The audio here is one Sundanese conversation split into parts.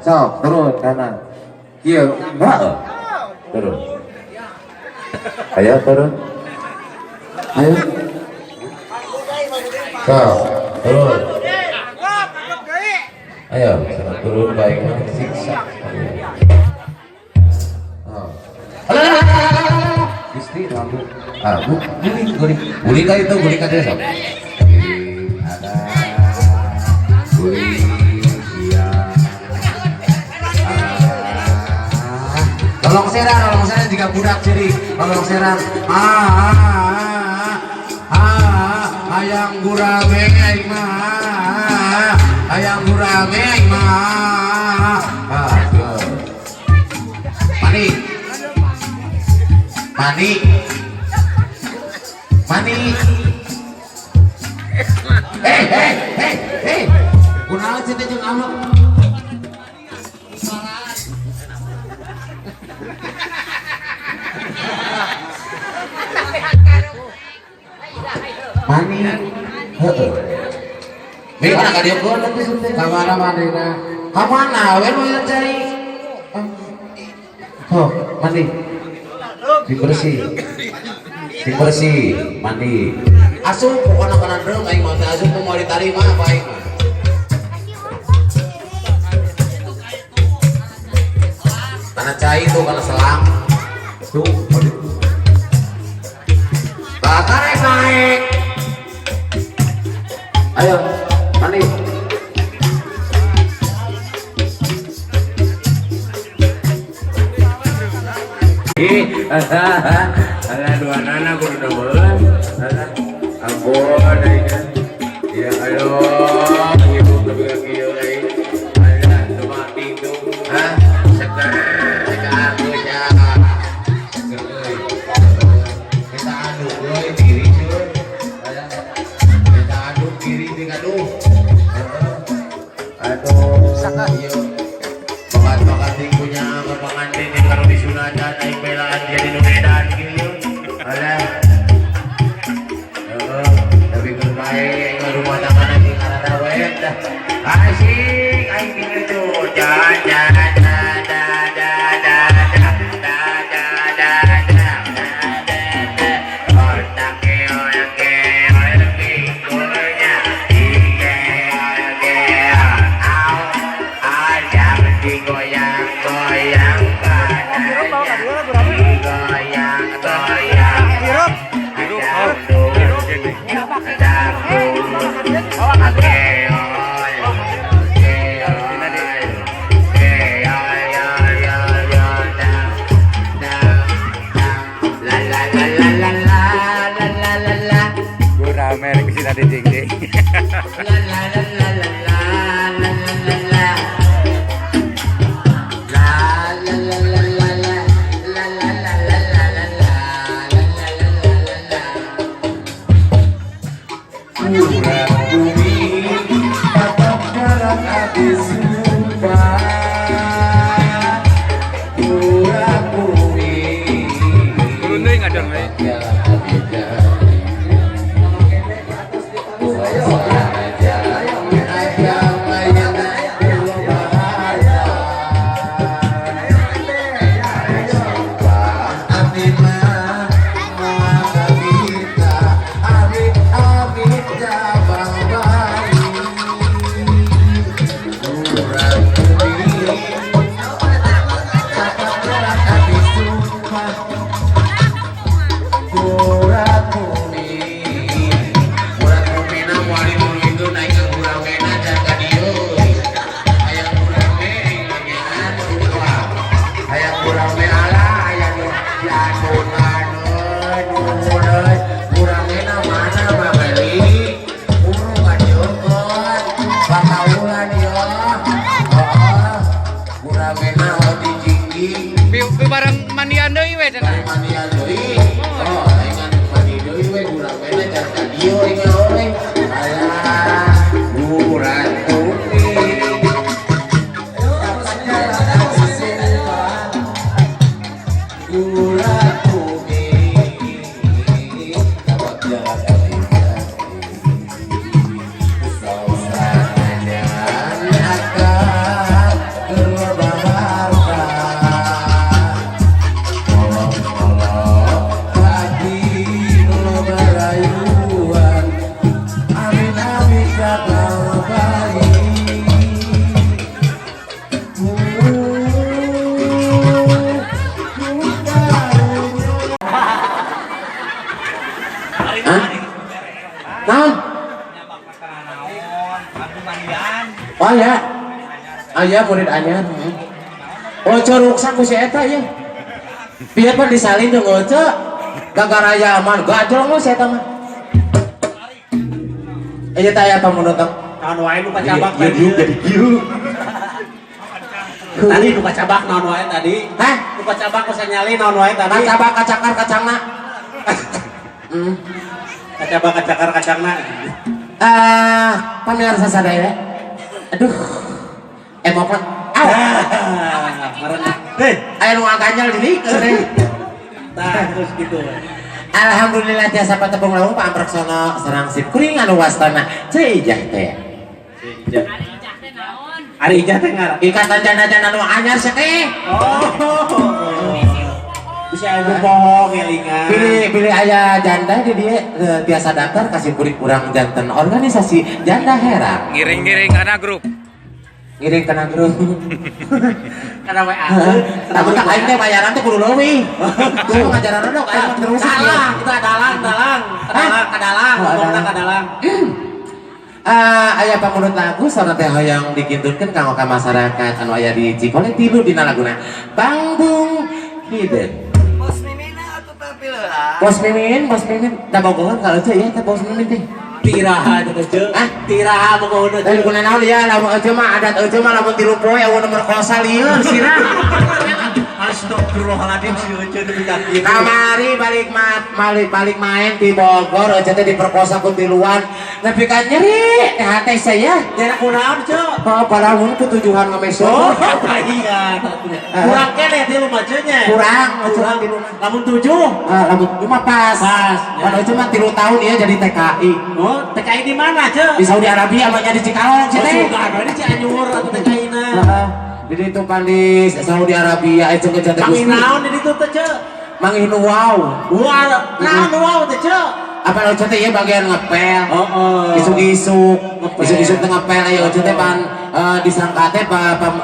Sok turun kanan. Kieu, heeh. Turun. Ayo turun. Ayo. Sok, turun. Ayo, sana turun baik mah siksa. Oh. Alah, Gusti lampu. Ah, bu, guling, guling. Guling ka itu, guling ka dia sok. Guling, ada. Guling, iya. Ah. Lolongseran, lolongseran jika budak ciri. Lolongseran. Ah, ah, ah, ah, hayang gurame aing mah. Ah, hayang gurame aing mah. Ah, tuh. Mani. Mani. Mani. Eh, eh, eh, eh. Kunaon sih teh jeung amek? Mani. Heeh. Ming mana ka dieu keun atuh teh? Ka mana mandina? Ka mana we nu cai? Oh, mandi. Sing bersih. Sing bersih, mandi. Asup pokona kana deung aing mah teh asup moal ditarima apa aing mah. Kana cai tuh kana selang. Tuh, bakar naik. Ayo, mandi. Ih, alah dua nana kudu nemeun. Alah, ampun aing. Ya aduh, ibu tapi ka kieu aing. Alah, teu mati tuh. Hah? Seger, seger aku nya. Seger euy. Kita aduk euy diri cuy. Alah. Kita aduk diri dikaduh. Heeh. Aduh, ieu. Bakat-bakat punya ke pengantin yang kalau disunatan naik belaan jadi nu edan kieu. Alah. Heeh, tapi keur bae aing rumah tangga lagi ngarana we dah. Asik aing kieu tuh. Da da da da da da da da da da da da da. Otak ke pikulnya. Ike ke au. Ayam digoyang-goyang badannya. Digoyang-goyang. Gurame rek sina dijing-jing. Urat bumi tatap jalan abdi sumpah. Urat bumi Turun deui ngadon we. jalan abdi jadi. Pi bareng mandian deui we cenah. Mandian deui. Oh, aing mandi deui we guramena can ka dieu aing euy. Alah, urat bumi. Urat bumi. Dapat jalan akan Aya murid anyar. Oce ruksak ku si eta ya. Biar pan disalin jeung Oce. Gagara Yaman, gajrong lu si eta mah. Ieu teh aya pamunut. Naon wae nu kacabak Iya, tadi. diuk jadi kieu. Tadi nu kacabak naon wae tadi. Hah? Nu kacabak ku nyali naon wae tadi. Kacabak kacakar kacangna. Kacabak kacakar kacangna. Ah, pamirsa sadaya. Aduh. Emok lah. Aw, Ah, marana. Heh, aya nu ngaganyal di dieu cenah. tah terus gitu. Alhamdulillah tiasa patepung lawung Pak Amraksono sareng sim kuring anu wastana Ceu Ijah teh. Ari Ijah teh ngaran. Ikatan janda-janda nu anyar sia teh. Oh. Bisa anu poho ngelingan. Pilih pilih aya janda di dieu tiasa daftar kasih kuring kurang janten organisasi Janda Herang. Ngiring-ngiring karena grup. Ngiring kana grup. Karena WA. Tapi tak aing teh bayaran teh kudu leuwih. Tuh ngajaran dong aing mah terus. Dalang, kita dalang, dalang, kadalang, kadalang, Oh, ngomongna dalang. Kadalang. Ah, aya pamundut lagu saurna teh hoyong dikintunkeun kanggo ka masyarakat anu aya di Cikole tilu dina laguna Bangbung Hideung. Bos Mimina atau tampil lah. Bos Mimin, Bos Mimin, da bogohan ka Ece ya teh Bos Mimin teh. Tiraha itu teh, Ah? Tiraha bogohna Lain kuna naon ya, lamun Ece mah adat Ece mah lamun tilu poe eueuh nu merkosa lieur sirah. Astagfirullahaladzim si Ece nepi ka kieu. Kamari balik ma balik, balik main di Bogor Ece teh diperkosa ku tiluan nepi ka nyeri teh hate saya. Nyeri kunaon, Ceu? Oh, padahal mun ku tujuhan ngameso. Oh, iya. Kurang keneh tilu mah Ceu nya. Kurang, Kurang. tilu mah. Lamun 7. Ah, lamun cuma pas. Pas. Pan Ece mah 3 tahun ya jadi TKI. Oh, TKI di mana, Ceu? Di Saudi Arabia amanya di Cikalong Oh, sih teh. suka ada di Cianjur atau TKI na. Heeh. Di ditu pan di Saudi Arabia itu ke Jati Manggih Gusti. naon di ditu teh, Ceu? Manggih nu wow. Wah, naon wow teh, Ceu? Apa Ece teh ieu bagian ngepel. Oh, oh. Isuk-isuk, Ngepel. isuk-isuk teh ngepel aya Ece teh pan disangka teh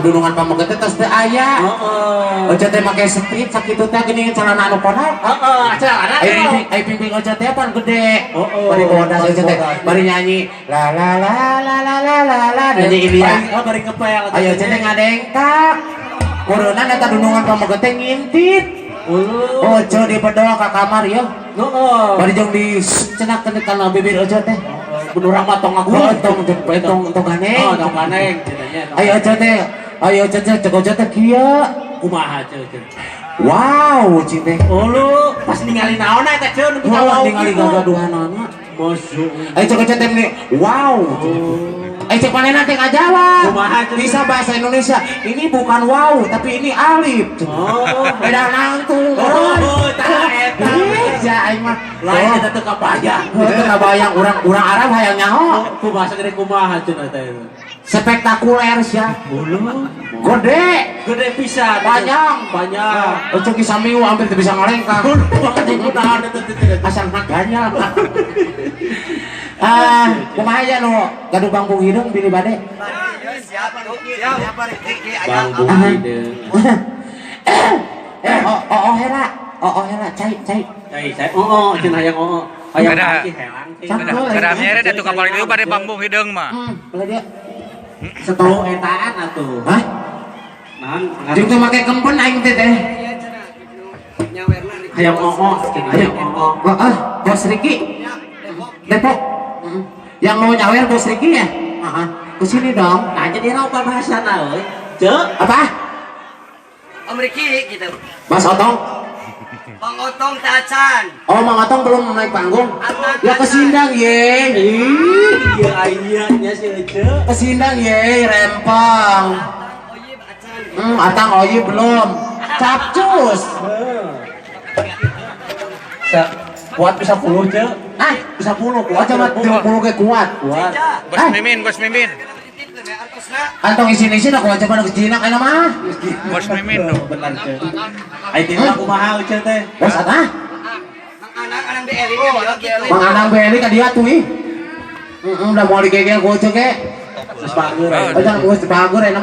dunungan pameget teh tos teu aya. Heeh. Ece teh make speed sakitu teh geuning celana anu konal. Heeh, celana Ayo pimpin, ayo pimpin Ece teh pan gede. Oh, oh. Bari bodas Ece teh, Bari bodas. bari nyanyi la la la la la la la la nyanyi India. Oh, bari ngepel. Ayo Ece teh ngadengkak. Kurunan eta dunungan pameget teh ngintit. Ulu. Oce dipedol ka kamar ya. Heeh. Bari jeung di cenah kana bibir Oce teh. Bener mah tong ngaku. Oh, tong tong tong ganeng. Oh, tong ganeng cenah. Ayo Oce teh, ayo Oce teh cek Oce teh kieu. Kumaha Ceu, Ceu? Wow, cing teh. Ulu, pas ningali naon eta Ceu nepi ka Wow, wow ningali gitu. gagaduhanana. Masuk. Ayo cek Oce teh meni, wow. Ayo cek manehna teh ngajawab. Kumaha, Ceu? Bisa bahasa Indonesia. Ini bukan wow, tapi ini alif. Oh. Beda nangtung. Oh, tah eta. Ih, ja aing mah. Lain Oh, eta teu kabayang. oh, teu kabayang urang-urang Arab hayang nyaho. Kumaha sagede kumaha cenah eta. Spektakuler sia. Ulu. Gede. Gede pisan. Panjang. Panjang. Oce ki samiu hampir teu bisa ngalengkah. Kunaon eta teh? Asal ganyal. Ah, kumaha ya nu gaduh bangkung hideung bilih bade? Siap, siap, Riki, Bangkung hideung. Eh, oh, oh, oh hela. Oh, oh hela, cai, cai. Cai, cai. Oh, oh, cenah hayang oh. Hayang Kada. cai helang. Cakep. Kada nyere atuh kapal itu bade bambung hideung mah. Boleh dia. Setau etaan atuh. Hah? Naon? Jeung teu make kempen aing teh teh. Hayang oo, cenah hayang oo. Oh, ah, Bos Riki. Depok. Yang mau nyawer Bos Riki ya? Heeh. Kesini dong. Nah, jadi raupa bahasana euy. Ceu, Apa? Om Riki gitu. Mas Otong? Bang Otong Tacan. Oh, Mang Otong belum naik panggung. Ya kesindang ye. Ih, ieu aya nya si Ece. Kesindang ye, rempong. Oyib Acan. Atang Oyi belum. Capcus. Sa kuat bisa 10, Ceu. Ah, Bisa 10 oh kuat. cuma 30 ke kuat. Kuat. Bos Mimin, Bos Mimin. Antong isin-isin aku aja pada kejinak enak mah. Bos Mimin tuh. Benar, Ceu. Ai teh kumaha Ece teh? Bos atah? Mang Anang Anang BLI kan dia. Mang Anang BLI ka dia tuh ih. Udah mau digegel ku Ece ge. Geus bager. Oh, jangan geus bager enak.